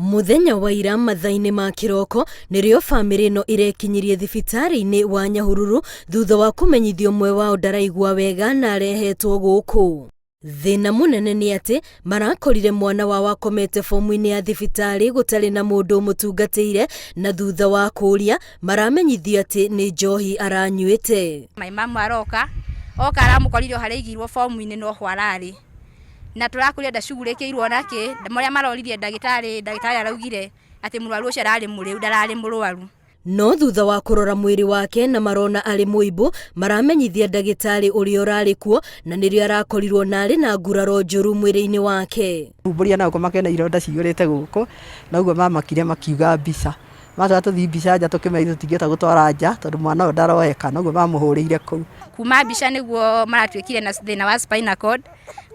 Mũthenya wa ira mathaa-inĩ ma kĩroko nĩrĩo bamĩrĩ ĩno ĩrekinyirie thibitarĩ-inĩ wa Nyahururu thutha wa kũmenyithio ũmwe wao ndaraigua wega na arehetwo gũkũ. Thĩna mũnene nĩ atĩ marakorire mwana wao akomete bomu-inĩ ya thibitarĩ gũtarĩ na mũndũ ũmũtungatĩire na thutha wa kũũria maramenyithio atĩ nĩ njohi aranyuĩte. My mum aroka, oka aramũkorire o harĩa aigĩirwo bomu-inĩ noho ararĩ. Na tũrakũria ndacugurĩkĩirwo na kĩ, marĩa maroririe ndagĩtarĩ, ndagĩtarĩ araugire atĩ mũrwaru ũcio ararĩ mũrĩu ndararĩ mũrwaru. No thutha wa kũrora mwĩrĩ wake na marona arĩ mũimbu, maramenyithia ndagĩtarĩ ũrĩa ũrarĩ kuo na nĩrĩo arakorirwo na arĩ na nguraro njũru mwĩrĩ-inĩ wake. Humbũria na gũkũ makĩona ironda ciyũrĩte gũkũ, noguo mamakire makiuga mbica. Matwara tũthiĩ mbica nja tũkĩmera ithuĩ tũtingĩhota gũtwara nja tondũ mwana ũyũ ndaroeka, noguo mamũhũrĩire kũu. Kuma mbica nĩguo maratuĩkire na thĩna wa spinal cord,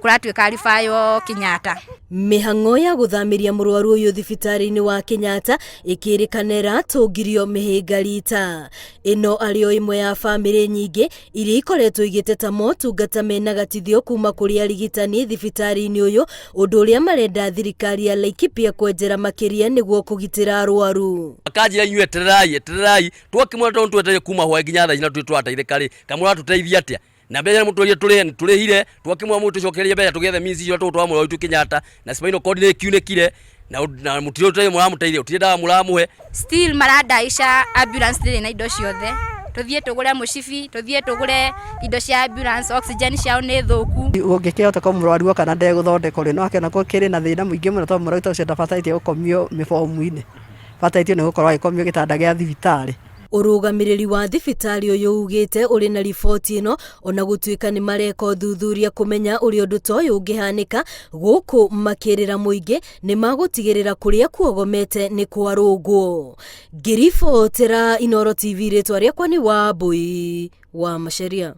kũratuĩka aribaywo Kenyatta. Mĩhang'o ya gũthamĩria mũrwaru ũyũ thibitarĩ-inĩ wa Kenyatta ĩkĩrĩkana ĩratũngirio mĩhĩnga rita. Ĩno arĩ o ĩmwe ya bamĩrĩ nyingĩ iria ikoretwo igĩteta motungata mena gatithio kuma kũrĩ arigitani thibitarĩ-inĩ ũyũ, ũndũ ũrĩa marenda thirikari ya Laikipia kwenjera makĩria nĩguo kũgitĩra arwaru. Akanjĩra inyuĩ etererai etererai twakĩmwĩra tondũ twetereire kuma hwaĩ nginya thaa ici na tũtirĩ tũrateithĩka rĩ kana mũratũteithia atĩa na mbeca nĩ mũtwĩrire tũrĩhe nĩ tũrĩhire twakĩmwĩra mũtũcokererie mbeca tũgĩethe means icio tũgũtwara mũrwaru witũ Kenyatta na spinal cord nĩ ĩkiunĩkire na na mũtirĩ ũteithio mũramũteithia gũtirĩ ndawa mũramũhe. Still marandaica ambulance ndĩrĩ na indo ciothe, tũthiĩ tũgũre mũcibi, tũthiĩ tũgũre indo cia ambulance, oxygen ciao nĩ thũku. Ũngĩkĩhota korwo mũrwaru oka na ndegũthondekwo rĩ, no akĩona gũkĩrĩ na thĩna mũingĩ mũno tondũ mũrwaru ta ũcio ndabatarĩtie gũkomio mĩbomu-inĩ, abatarĩtio nĩ gũkorwo agĩkomio gĩtanda gĩa thibitarĩ. Ũrũgamĩrĩri wa thibitarĩ ũyũ ugĩte ũrĩ na riboti ĩno ona gũtuĩka nĩ mareka ũthuthuria kũmenya ũrĩa ũndũ ta ũyũ ũngĩhanĩka gũkũ makĩrĩra mũingĩ nĩ magũtigĩrĩra kũrĩa kuogomete nĩ kwarũngwo. Ngĩribotera Inooro TV rĩtwa rĩakwa nĩ Wambui wa Macharia.